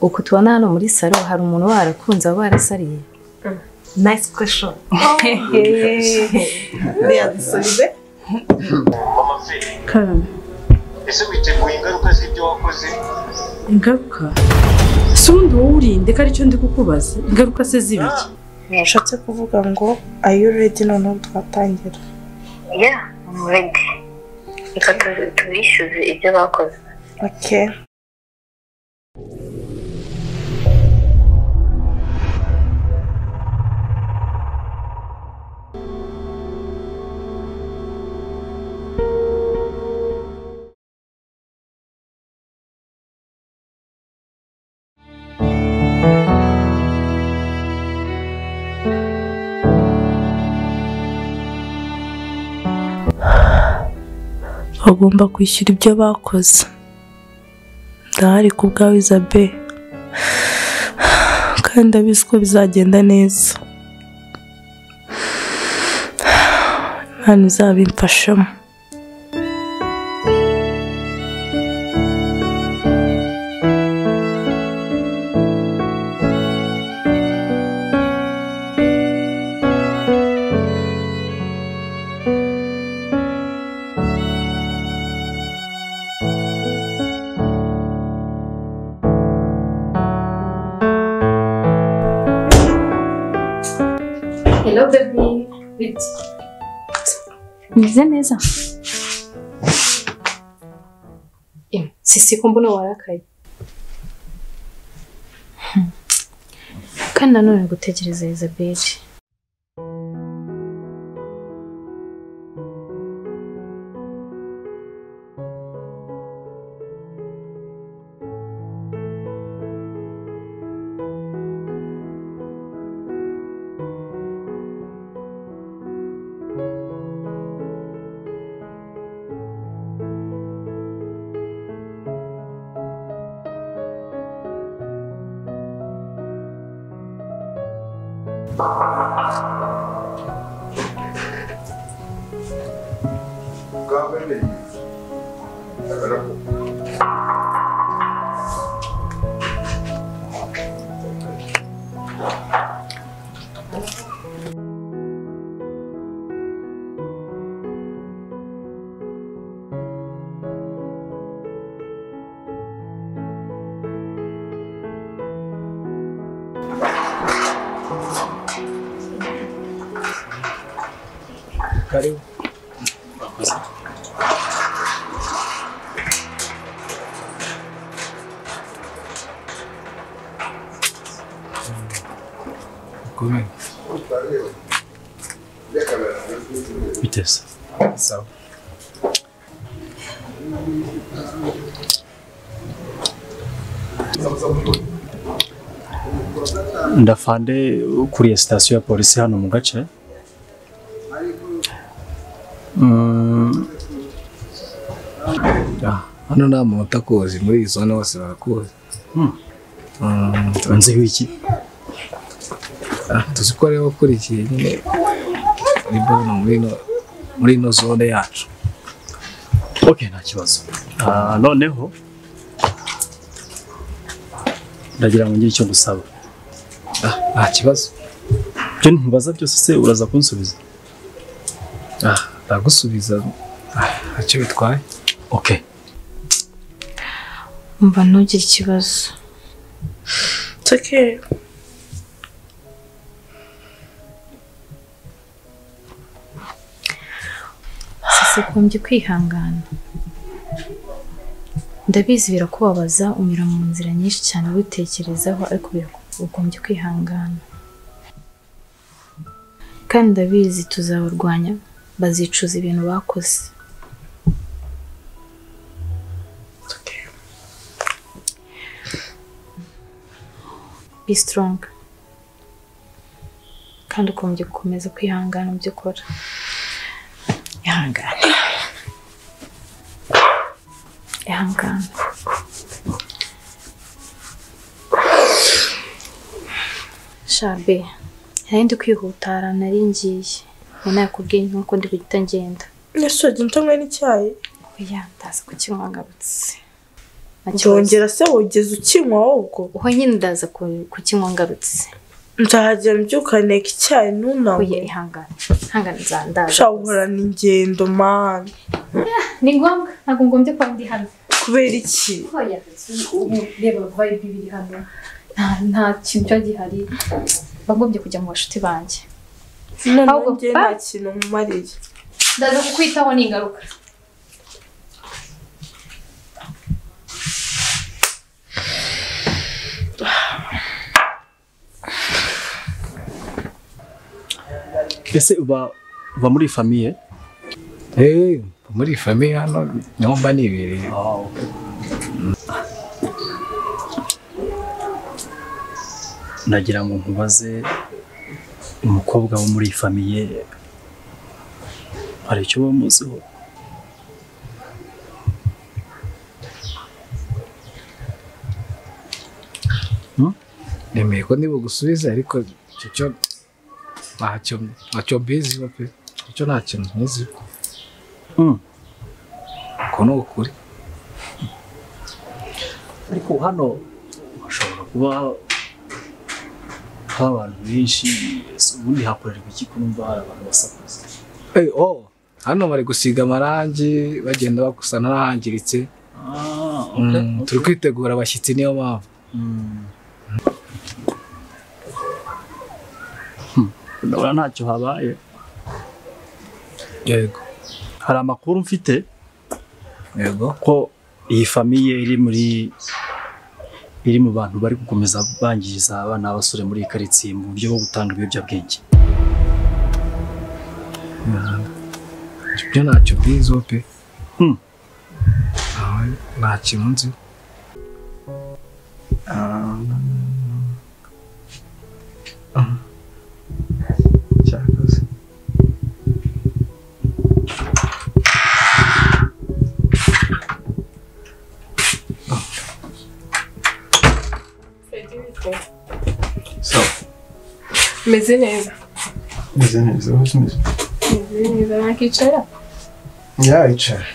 Uko tubona hano muri salo hari umuntu warakunze aba barasariye. Nice question. Ntiyadusubize. Mama Fe, Karame, ese witeguye ingaruka z'ibyo wakoze? Ingaruka? Si ubundi wowe urinde ko aricyo ndi kukubaza? Ingaruka se zibiki? Ushatse kuvuga ngo are you ready noneho twatangira? Yeah, I'm ready. Reka tubishyuze ibyo bakoze. Okay. Bagomba kwishyura ibyo bakoze. Ndahari ku bwawe Isabel, kandi ndabizi ko bizagenda neza. Imana izabimfashamo. Hello baby. Bite? Meze neza. Sisi ko mbona warakaye. Kandi nanone gutekereza Isabel. Karibu. Biteze. Sawa. Ndafande ukuriye sitasiyo ya polisi hano mu gace. Hano nta muntu utakuzi muri iyi zone bose barakuzi. Nzi wiki. Tuzi ko ariwe ukurikiye nyine muri ino zone yacu. Okay, nta kibazo. Noneho ndagira ngo ngire icyo ngusaba. Nta kibazo. Ibyo ntubaza byose se uraza kunsubiza? Ndagusubiza ntacyo bitwaye. Okay. Umva ntugire ikibazo. It's okay. Sisi kumbye kwihangana. Ndabizi birakubabaza unyura mu nzira nyinshi cyane witekerezaho, ariko ugombye kwihangana. Kandi ndabizi tuzabarwanya, bazicuza ibintu bakoze. Okay. Be strong. Kandi ugombye gukomeza kwihangana mu byo ukora. Ihangane. Ihangane. Shabe, nari ndi kwihutara nari ngiye. Nari nakubwiye nkuko ndi guhita ngenda. Ese ujya unywa n'icyayi? Oya, ndaza kukinywa ngarutse. Nzongera se wogeze ukinywa ahubwo? Uho nyine ndaza kukinywa ngarutse. Nzahagera mbyuka nteka icyayi ntunanywe. Oya ihangane. Ihangane nzandaza. Sha uhorana ingendo man. Ni ngombwa, ntabwo ngombye kuba ndi hano. Kubera iki? Oya, ubu reba vibe ibiri hano. Nta kintu cyo gihari. Bagombye kujya mu bashuti banjye. Ahubwo njye nta kintu nkumariye. Ndaza kukwitaho ningaruka. Ese uba muri famille? Muri famille hano niho mba nibereye. Nagira ngo nkubaze umukobwa wo muri famille hari icyo bamuziho? Nemeye ko nibugusubiza ariko icyo ntacyo mbiziho pe, icyo nta kintu nkiziho. Uko ni ukuri. Ariko hano hashobora kuba haba abantu benshi, ubundi hakorerwa iki ko numva hari abantu basakuza? Hano bari gusiga amarangi bagenda bakusana n'ahangiritse. Turi kwitegura abashyitsi niyo mpamvu. Ndabona ntacyo habaye. Yego. Hari amakuru mfite. Yego. Ko iyi famille iri mu bantu bari gukomeza bangiza abana b'abasore muri iyi karitsiye mu buryo bwo gutanga ibiyobyabwenge. Ibyo ntacyo mbiziho pe. Nta kintu nzi. Cyakoze. So. Meze neza. Meze neza, wowe umeze? Meze neza, nakicara? Ya, icara.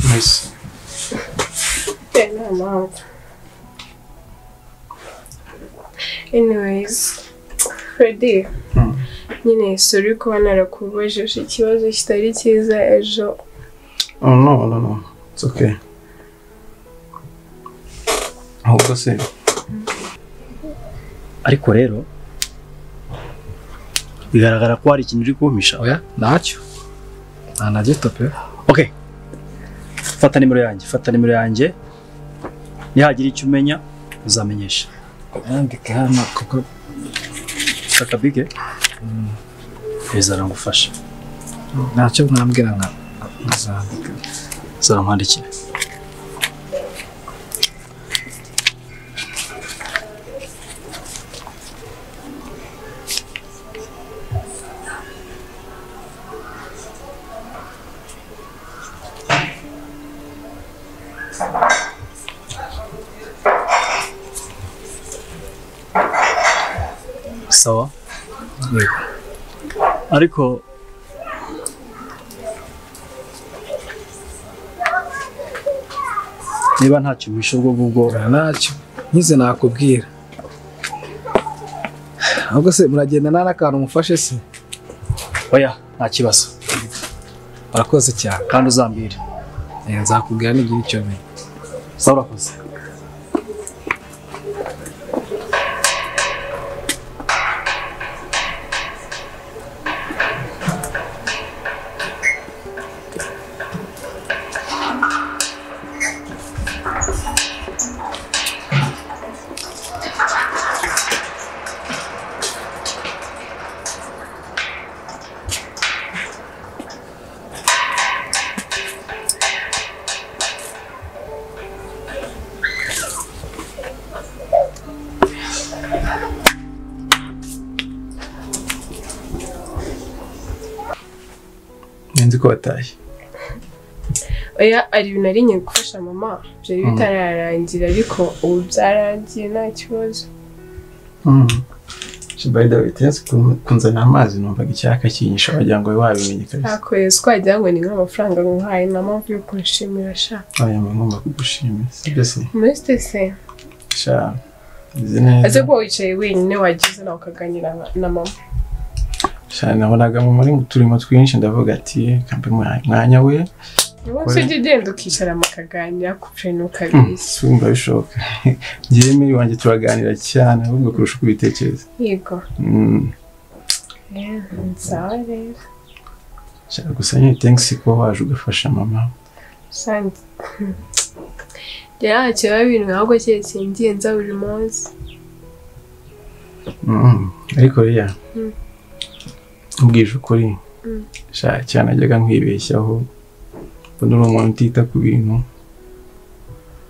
Nice. Nta mpamvu. Anyways, Freddy, nyine sorry kuba narakubajije ikibazo kitari cyiza ejo. Oh no, it's okay. Ahubwo se ariko rero bigaragara ko hari ikintu uri kumpisha. Oya, ntacyo. Nta na gito pe. Okay. Fata nimero yanjye, Nihagira icyo umenya uzamenyesha. Yandike hano kuko shaka bige. Bizarangufasha. Ntacyo mwambwira nka nzandika. Zaramwandikira. Sawa. Yego. Ariko niba ntacyo mpisha ubwo ngubwo ntacyo nkize nakubwira. Ahubwo se muragenda nta n'akantu mufashe se? Oya, nta kibazo. Urakoze cyane. Kandi uzambwira. Nzakubwira nigira icyo menya. Sawa, urakoze. Nzi ko watashye. Oya, ari ibintu nari ngiye gufasha mama byari bitararangira ariko ubu byarangiye nta kibazo. By the way, thanks kunzana amazi numvaga icyaka kinyisha wagira ngo wabimenye kabisa. Akoye twagira ngo ni nk'amafaranga nguhaye na mpamvu yo kunshimira sha. Aya ngomba kugushimira. Sibyo se? Mr. se. Sha. Izi neza. Ese ko wicaye wenyine wagize nawe ukaganira na mama. Sha nabonaga mu muri turimo twinshi ndavuga ati kambe mwanya we. Ubu ujye ugenda ukicara mukaganira kupfe n'ukabizi. Sumva bishoboka. Njyewe miri wanjye turaganira cyane ahubwo kurusha uko ubitekereza. Yego. Sawa rero. Sha gusa nyine thanks kuba waje ugafasha mama. Sandi. Njye kiba ibintu ahubwo keretse ngiye nza buri munsi. Ariko rero ubwije ukuri. Sha cyane najyaga nkwibeshyaho. Mbona uri umuntu utita ku bintu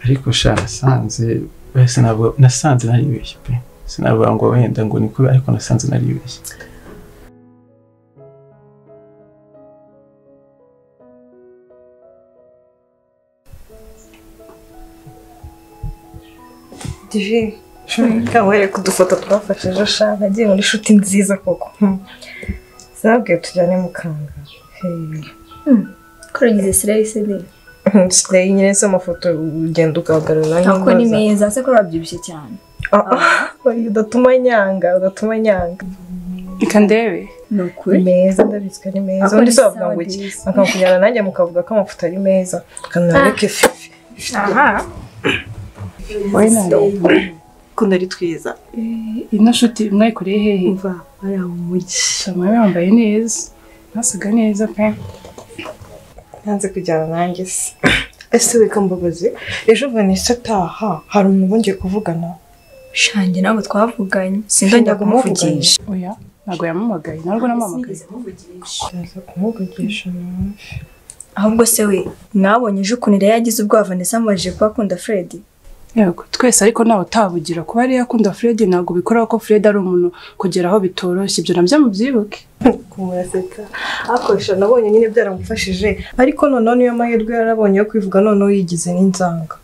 ariko sha nasanze wese ntabwo nasanze naribeshye pe sinavuga ngo wenda ngo niko ariko nasanze naribeshye. Divi kamwereka udufoto twafashe ejo sha nagiye muri shuti nziza koko sinabwiye tujyane mukanga. Kurangiza Slay se ni Slay nyine se amafoto ugenda ukagarura ntabwo ni meza se ko urabyibushye cyane. Udatuma nyanga udatuma nyanga. Reka ndebe ni ukuri meza ndabitswe ari meza undi se bavuga ngo iki bakakujyana nanjye mukavuga ko amafoto ari meza kanareke fifi. Aha Kunda ari twiza. Ino shuti mwayikoreye hehe? Umva ari mu mujyi. Shama yambaye neza nasaga neza pe. Nanze kujyana nanjye se. Ese weka mbabazi ejo Vanessa ataha hari umuntu bongeye kuvugana? Shange ntabwo twavuganye sindongera kumuvugisha. Oya ntabwo yamamagaye ntabwo namamagaye. Ndaza kumuvugisha nawe. Ahubwo se we mwabonye ejo ukuntu yari yagize ubwoba Vanessa amubajije kuba akunda Fred? Yego twese ariko nawe utabugira kuba yari yakunda Fred ntabwo bikora ko Fred ari umuntu kugera aho bitoroshye ibyo nabyo mubyibuke. Kumuraseka akoresha nabonye nyine byaramufashije ariko noneho niyo mahirwe yarabonye yo kwivuga noneho yigize n'inzanga.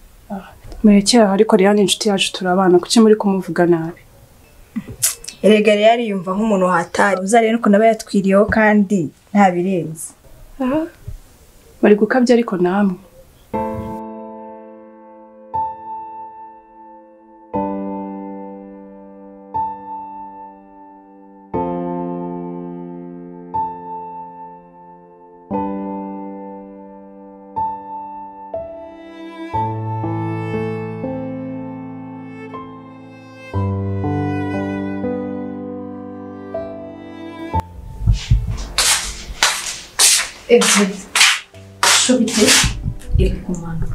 Murekera ariko Riyani inshuti yacu turabana kuki muri kumuvuga nabi? Erega Riyani yumva nk'umuntu wahatari uzarebe ukuntu aba yatwiriyeho kandi nta birenze. Bari gukabya ariko namwe. Ebyiri shobite iri kumana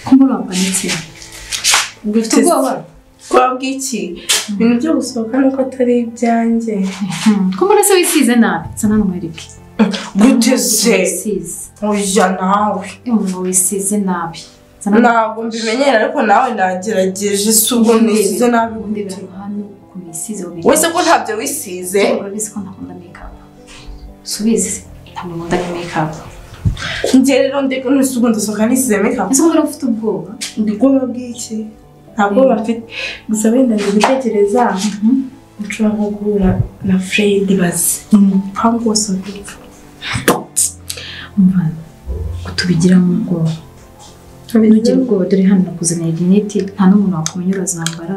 kumbura wapanitse ubwo ufite ubwoba twabwiki ibintu byo gusohoka nuko atari ibyanjye kumbura se wisize nabi nsa nanwereke gute se oya nawe umuntu wisize nabi ntabwo mbimenyera ariko nawe nagerageje si ubwo nisize nabi gute hano ukuntu wisize wese ko ntabyo wisize urabizi ko ntakunda make-up subizi ntabwo nkunda make-up. Njye rero ndeka none ndasohoka nisize make-up. Ese ubwo ufite ubwoba? Ubwoba bw'iki? Nta bwoba mfite. Gusa wenda ndi gutekereza nshobora nko guhura na Fred bazi. Ni umupangu wose wapfa. Umva kutubigiramo ubwoba. Nugira ubwoba dore hano nakuzaniye rinete nta n'umuntu wakumenya urazambara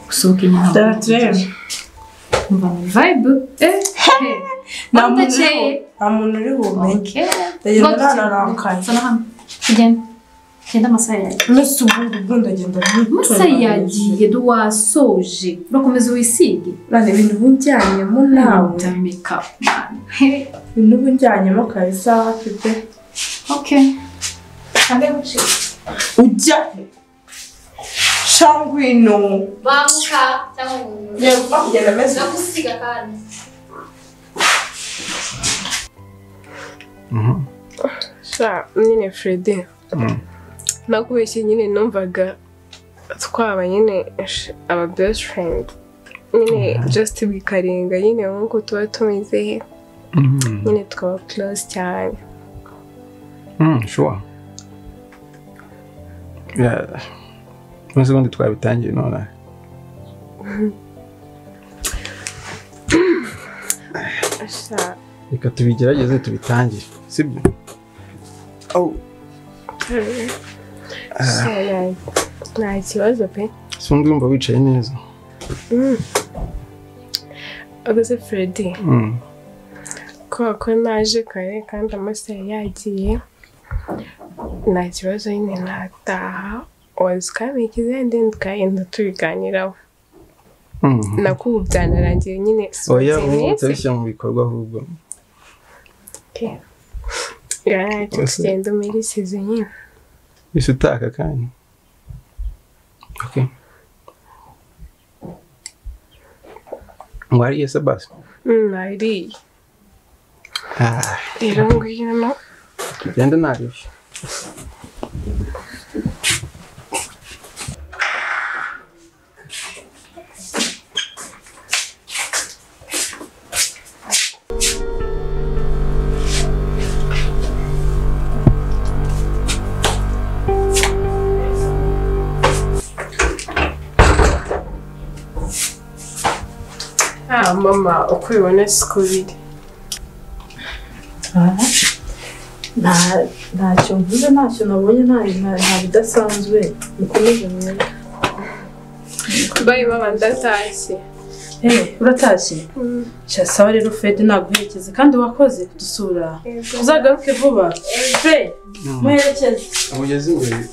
usohoke nyine. Umva ni vibe. Nta muntu uri bumenye. Ndagenda nanarakaye. Tugende. Genda amasaha yagiye. Nese ubundi ubwo ndagenda amasaha yagiye wasoje. Urakomeza wisige. Nane ibintu bunjyanyemo nawe. Make-up. Ibintu bunjyanyemo kabisa pe. Okay. Ande guci. Ujya he? Shangwino. Banguka cyangwa yego kugenda meze. Ndagusiga kandi. Sha nyine Fred. Nakubeshye nyine numvaga twaba nyine aba best friend. Nyine just bikarenga nyine nkuko tuba tumeze. Nyine tukaba close cyane. Sure. Yeah. None ubundi twabitangiye none. Reka tubigerageze tubitangire, sibyo? Nta kibazo pe. Undi wumva wicaye neza. Agase Freddy. Kubera ko naje kare kandi amasaha yagiye, nta kibazo nyine nataha, waza ukampikiza then tukagenda tubiganiraho. Nakubu byanarangiye nyine. Oya, ubu utabishyira mu bikorwa ahubwo. Tugenda umerekeze nyine. Ese utaka kanya. Okay. Wariye se basi? Nariye. Rero ngwino. Tugende nariye. Mama, uko ubibona siko biri. Ntacyo mvuze, ntacyo nabonye, nta bidasanzwe. Mukomeze mwere. Bayi mama, ndatashye. Uratashye? Sawa rero Fred, naguherekeze kandi wakoze kudusura. Uzagaruke vuba. Fred, muherekeze. Amugeze imbere.